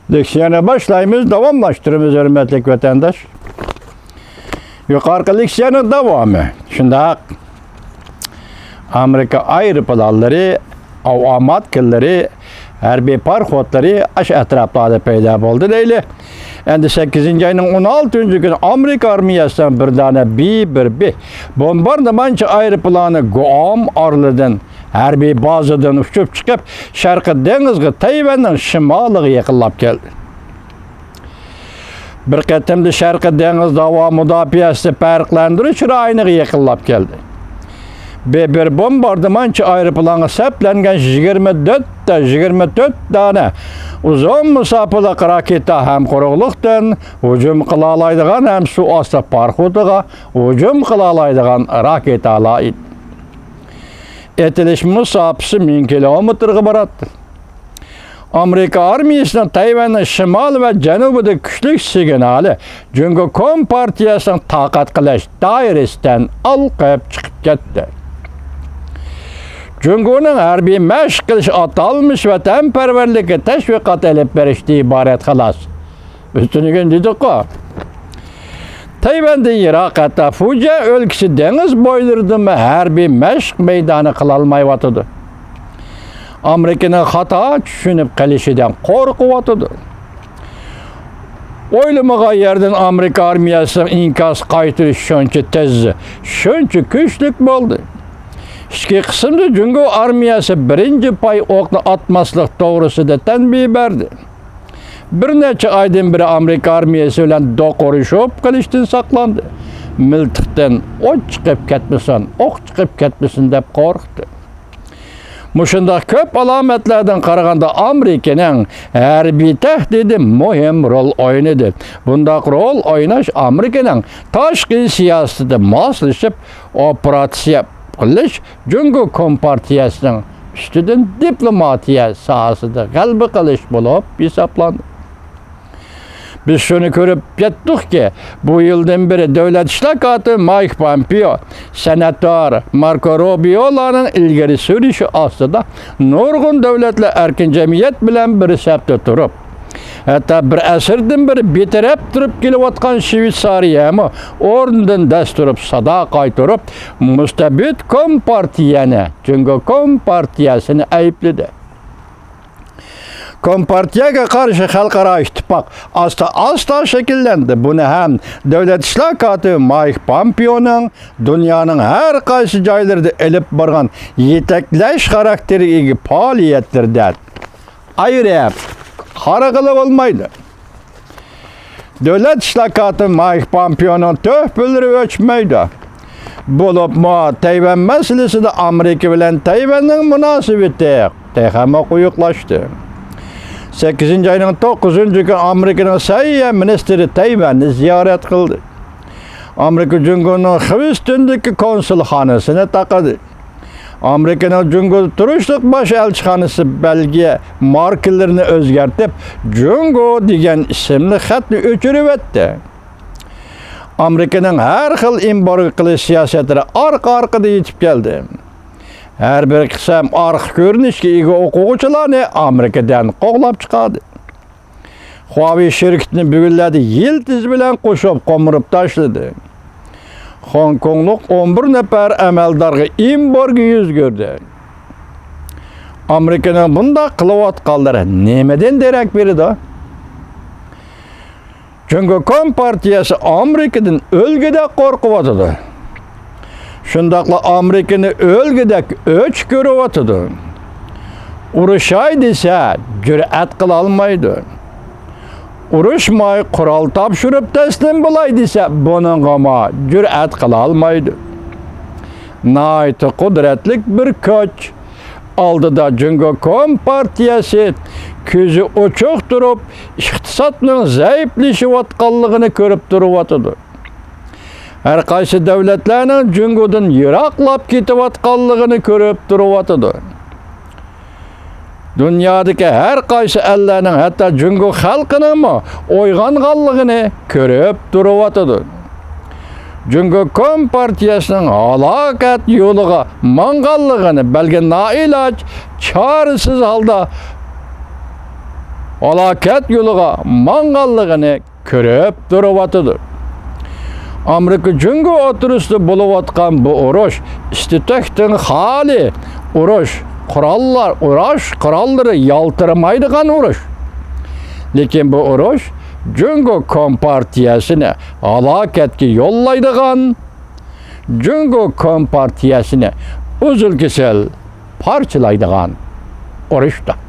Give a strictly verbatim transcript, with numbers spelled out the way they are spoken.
لېكسىيەنى باشلايمىز، داۋاملاشتۇرىمىز، ھۆرمەتلىك ۋەتەنداش. يۇقىرىقى لېكسىيەنىڭ داۋامى. شۇنداق. ئامېرىكا ئايروپىلانلىرى، ئاۋاماتكىلىرى، ھەربىي پاراخوتلىرى ئاشۇ ئەتراپلاردا پەيدا بولدى دەيلى. ئەمدى سەككىزىنچى ئاينىڭ ئون ئالتىنچى كۈنى ئامېرىكا ئارمىيەسىنىڭ بىر دانە بى بىر بى بومباردىمانچى ئايروپىلانى گۇئام ئارىلىدىن، ھەربىي بازىدىن ئۇچۇپ چىقىپ، شەرقىي دېڭىزغا، تەيۋەننىڭ شىمالىغا يېقىنلاپ كەلدى. بىر قېتىمدا شەرقىي دېڭىزدا ھاۋا مۇداپىئەسىنى پەرقلەندۈرۈش رايونىغا يېقىنلاپ كەلدى. بى بىر بومباردىمانچى ئايروپىلانغا سەپلەنگەن يىگىرمە تۆت، يىگىرمە تۆت دانە ئۇزۇن مۇساپىلىك راكېتا ھەم قۇرۇقلۇقتىن ھۇجۇم قىلالايدىغان ھەم سۇ ئاستى پاراخوتىغا ھۇجۇم قىلالايدىغان راكېتالار ئىدى. ئېتىلىش مۇساپىسى مىڭ كىلومېتىرغا باراتتى. ئامېرىكا ئارمىيىسىنىڭ تەيۋەننىڭ شىمالى ۋە جەنۇبىدا كۈچلۈك سىگنالى جۇڭگو كومپارتىيەسىنىڭ تاقەت قىلىش دائىرىسىدىن ھالقىپ چىقىپ كەتتى. جۇڭگونىڭ ھەربىي مەشىق قىلىش، ئاتالمىش ۋەتەنپەرۋەرلىككە تەشۋىقات ئېلىپ بېرىشتىن ئىبارەت، خالاس. ئۈستۈنۈگۈن دېدۇققۇ. تەيۋەندىن يىراق، ھەتتا فۇجيەن ئۆلكىسى دېڭىز بويلىرىدىمۇ ھەربىي مەشىق مەيدانى قىلالمايۋاتىدۇ. ئامېرىكىنىڭ خاتا چۈشىنىپ قېلىشىدىن قورقۇۋاتىدۇ. ئويلىمىغان يەردىن ئامېرىكا ئارمىيەسىنىڭ ئىنكاس قايتۇرۇشى شۇنچە تېز، شۇنچە كۈچلۈك بولدى. ئىچكى قىسىمدا جۇڭگو ئارمىيەسى بىرىنچى پاي ئوقنى ئاتماسلىق توغرىسىدا تەنبىھ بەردى. بىر نەچچە ئايدىن بېرى ئامېرىكا ئارمىيەسى بىلەن دوقۇرۇشۇپ قېلىشتىن ساقلاندى. مىلتىقتىن ئوت چىقىپ كەتمىسۇن، ئوق چىقىپ كەتمىسۇن دەپ قورقتى. مۇشۇنداق كۆپ ئالامەتلەردىن قارىغاندا، ئامېرىكىنىڭ ھەربىي تەھدىتى مۇھىم رول ئوينىدى. بۇنداق رول ئويناش ئامېرىكىنىڭ تاشقى سىياسىتىگە ماسلىشىپ، ئوپېراتسىيە قىلىش جۇڭگو كومپارتىيەسىنىڭ ئۈستىدىن دىپلوماتىيە ساھەسىدە غەلىبە قىلىش بولۇپ ھېسابلانىدۇ. بىز شۇنى كۆرۈپ يەتتۇقكى، بۇ يىلدىن بېرى دۆلەت ئىشلار كاتىپى مايك پومپېئو، سېناتور ماركو روبىئولارنىڭ ئىلگىرى سۈرۈشى ئاستىدا نۇرغۇن دۆلەتلەر ئەركىن جەمئىيەت بىلەن بىر سەپتە تۇرۇپ، ھەتتا بىر ئەسىردىن بېرى بىتەرەپ تۇرۇپ كېلىۋاتقان شۋېتسارىيەمۇ ئورنىدىن دەس تۇرۇپ، سادا قايتۇرۇپ، مۇستەبىت كومپارتىيەنى، جۇڭگو كومپارتىيەسىنى ئەيىبلىدى. كومپارتىيەگە قارشى خەلقئارا ئىتتىپاق ئاستا-ئاستا شەكىللەندى. بۇنى ھەم دۆلەت ئىشلار كاتىپى مايك پومپېئونىڭ دۇنيانىڭ ھەر قايسى جايلىرىدا ئېلىپ بارغان يېتەكلەش خاراكتېرىگە ئىگە پائالىيەتلىرىدە ئايرىپ قارىغىلى بولمايدۇ. دۆلەت ئىشلار كاتىپى مايك پومپېئونىڭ تۆھپىلىرى ئۆچمەيدۇ. بولۇپمۇ تەيۋەن مەسىلىسىدە ئامېرىكا بىلەن تەيۋەننىڭ مۇناسىۋىتى تېخىمۇ قويۇقلاشتى. سەككىزىنچى ئاينىڭ توققۇزىنچى كۈنى ئامېرىكىنىڭ سەھىيە مىنىستىرى تەيۋەننى زىيارەت قىلدى. ئامېرىكا جۇڭگونىڭ خىۋستىندىكى كونسۇلخانىسىنى تاقىدى. ئامېرىكىنىڭ جۇڭگودا تۇرۇشلۇق باش ئەلچىخانىسى بەلگە ماركىلىرىنى ئۆزگەرتىپ، جۇڭگو دېگەن ئىسىملىق خەتنى ئۆچۈرۈۋەتتى. ئامېرىكىنىڭ ھەر خىل ئېمبارگو قىلىش سىياسەتلىرى ئارقا-ئارقىدىن يېتىپ كەلدى. ھەر بىر قىسىم ئارقا كۆرۈنۈشكە ئىگە ئوقۇغۇچىلارنى ئامېرىكىدىن قوغلاپ چىقاردى. خۇاۋېي شىركىتىنى بۈگۈنلەردە يىلتىز بىلەن قوشۇپ قومۇرۇپ تاشلىدى. خوڭكوڭلۇق ئون بىر نەپەر ئەمەلدارغا ئېمبارگو يۈز كۆردى. ئامېرىكىنىڭ بۇنداق قىلىۋاتقانلىرى نېمىدىن دېرەك بېرىدۇ؟ جۇڭگو كومپارتىيەسى ئامېرىكىدىن ئۆلگۈدەك قورقۇۋاتىدۇ. شۇنداقلا ئامېرىكىنى ئۆلگۈدەك ئۆچ كۆرۈۋاتىدۇ. ئۇرۇشاي دېسە، جۈرئەت قىلالمايدۇ. ئۇرۇشماي، قورال تاپشۇرۇپ تەسلىم بولاي دېسە، بۇنىڭغىمۇ جۈرئەت قىلالمايدۇ. ناھايىتى قۇدرەتلىك بىر كۈچ. ئالدىدا جۇڭگو كومپارتىيەسى كۆزى ئوچۇق تۇرۇپ، ئىقتىسادنىڭ زەئىپلىشىۋاتقانلىقىنى كۆرۈپ تۇرۇۋاتىدۇ. ھەر قايسى دۆلەتلەرنىڭ جۇڭگودىن يىراقلاپ كېتىۋاتقانلىقىنى كۆرۈپ تۇرۇۋاتىدۇ. دۇنيادىكى ھەر قايسى ئەللەرنىڭ، ھەتتا جۇڭگو خەلقىنىڭمۇ ئويغانغانلىقىنى كۆرۈپ تۇرۇۋاتىدۇ. جۇڭگو كومپارتىيەسىنىڭ ھالاكەت يولىغا ماڭغانلىقىنى بەلگە نائىلاج، چارىسىز ھالدا ھالاكەت يولىغا ماڭغانلىقىنى كۆرۈپ تۇرۇۋاتىدۇ. ئامېرىكا جۇڭگو ئوتتۇرىسىدا بولۇۋاتقان بۇ ئۇرۇش ئىستىتەكتىن خالىي ئۇرۇش، قوراللار، ئۇرۇش قوراللىرى يالتىرىمايدىغان ئۇرۇش. لېكىن بۇ ئۇرۇش جۇڭگو كومپارتىيەسىنى ھالاكەتكە يوللايدىغان، جۇڭگو كومپارتىيەسىنى ئۈزۈل-كېسىل پارچىلايدىغان ئۇرۇشتۇر.